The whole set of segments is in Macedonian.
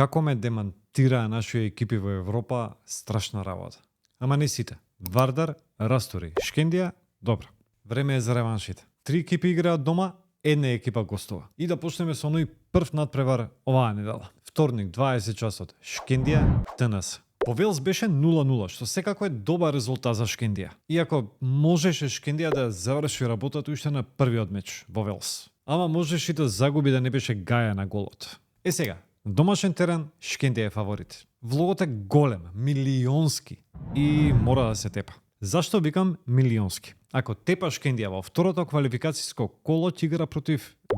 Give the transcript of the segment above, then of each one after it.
Како ме демантираа наши екипи во Европа, страшна работа. Ама не сите. Вардар, Растори, Шкендија, добро. Време е за реваншите. 3 екипи играат дома, една екипа гостува. И да почнеме со оној прв надпревар оваа недела. Вторник, 20 часот, Шкендија, ТНС. По Велс беше 0-0, што секако е добар резултат за Шкендија. Иако можеше Шкендија да заврши работата уште на првиот меч во Велс. Ама можеше и да загуби да не беше гаја на голот. Сега, домашен терен, Шкендија е фаворит. Влогот е голем, милионски и мора да се тепа. Зашто викам милионски? Ако тепа Шкендија во второто квалификацијско коло ќе игра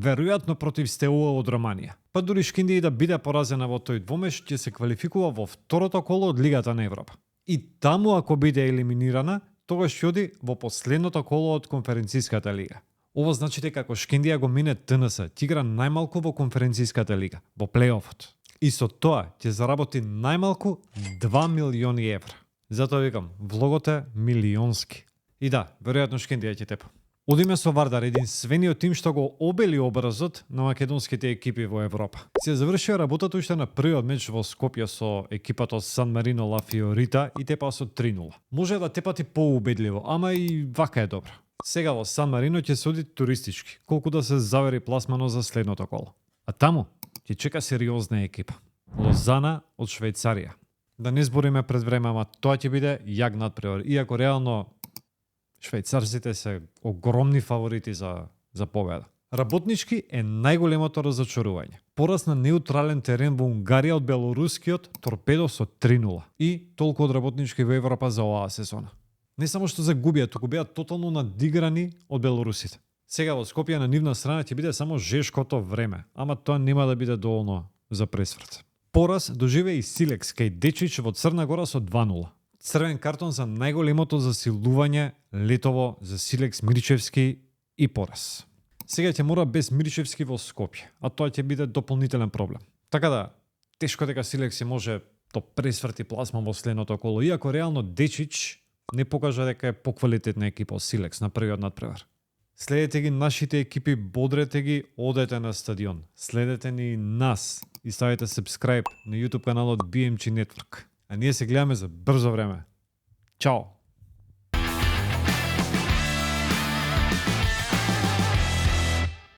веројатно против Стеуа од Романија. Па дури Шкендија да биде поразена во тој двомеч, ќе се квалификува во второто коло од Лигата на Европа. И таму ако биде елиминирана, тогаш ќе оди во последното коло од Конференцијската лига. Ово значи дека ако Шкендија го мине ТНС, ќе игра најмалку во Конференцијската лига, во плејофот. И со тоа ќе заработи најмалку 2 милиони евра. Затоа викам, влогот е милионски. И да, веројатно Шкендија ќе тепа. Одиме со Вардар, единствениот тим што го обели образот на македонските екипи во Европа. Се завршија работата уште на првиот меч во Скопје со екипата од Сан Марино Ла Фиорита и тепа со 3-0. Може да тепати поубедливо, ама и вака е добро. Сега во Сан Марино ќе се оди туристички, колку да се завери пласмано за следното коло. А таму ќе чека сериозна екипа. Лозана од Швајцарија. Да не збориме пред време, ама тоа ќе биде јак надпревар. Иако реално швајцарците се огромни фаворити за победа. Работнички е најголемото разочарување. Пораз на неутрален терен во Унгарија од белорускиот Торпедо со 3-0. И толку од Работнички во Европа за оваа сезона. Не само што загубија, туку беа тотално надиграни од белорусите. Сега во Скопје на нивна страна ќе биде само жешкото време, ама тоа нема да биде доволно за пресврт. Пораз доживеа и Силекс кај Дечич во Црна Гора со 2-0. Црвен картон за најголемото засилување летово за Силекс, Мирчевски и пораз. Сега ќе мора без Мирчевски во Скопје, а тоа ќе биде дополнителен проблем. Така да, тешко дека Силекс се може да пресврти пласма во следното коло, иако реално Дечич не покажа дека е поквалитетна екипа од Силекс на првиот надпревар. Следете ги нашите екипи, бодрете ги, одете на стадион. Следете ни нас и ставете subscribe на YouTube каналот BMG Network. А ние се гледаме за брзо време. Чао!